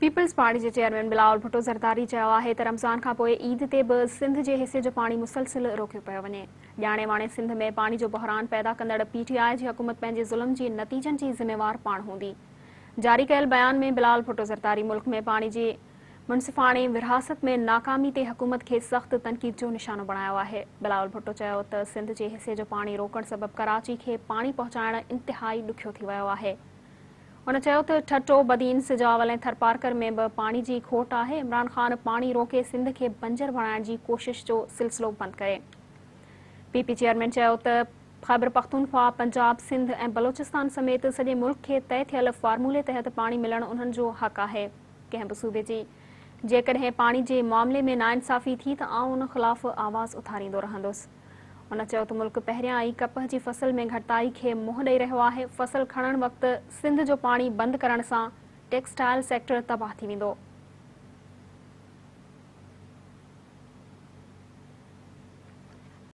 Peoples party جي chairman Bilawal Bhutto Zardari چيو آهي ته رمضان کانپوء عيد تي به سنڌ جي حصي جو پاڻي مسلسل روڪيو پيو وڃي. ڄاڻي واڻي سنڌ ۾ پاڻي جو بحران پيدا ڪندڙ پي ٽي آء جي حڪومت پنهنجي ظلم جي نتيجن جي ذميوار پاڻ هوندي. جاري ڪيل بيان ۾ بلاول ڀٽو زرداري ملڪ ۾ پاڻي جي منصفاڻي ورهاست ۾ ناڪامي تي حڪومت کي سخت تنقيد جو نشانو بڻايو آهي. بلاول ڀٽو چيو ته سنڌ جي حصي جو پاڻي روڪڻ سبب ڪراچي کي پاڻي پهچائڻ انتهائي ڏکيو ٿي ويو آهي. هن چيو ته ٺٽو، بدين، سجاول ۽ ٿرپارڪر ۾ به پاڻي جي کوٽ آهي، عمران خان پاڻي روڪي سنڌ کي بنجر بڻائڻ جي ڪوشش جو سلسلو بند ڪري. پي پي چيئرمين چيو ته خيبرپختونخوا، پنجاب، سنڌ ۽ بلوچستان سميت سڄي ملڪ کي طئي ٿيل فارمولي تحت پاڻي ملڻ انهن جو حق آهي، ڪنهن به صوبي جي جيڪڏهن پاڻي جي معاملي ۾ ناانصافي ٿي ته آئون ان خلاف آواز اٿاريندو رهندس. هن چيو ته ملڪ پهريان ئي ڪپهه جي فصل ۾ گهٽتائي کي منهن ڏئي رهيو آهي، فصل کڻڻ وقت سنڌ جو پاڻي بند ڪرڻ سان ٽيڪسٽائل سيڪٽر تباهه ٿي ويندو.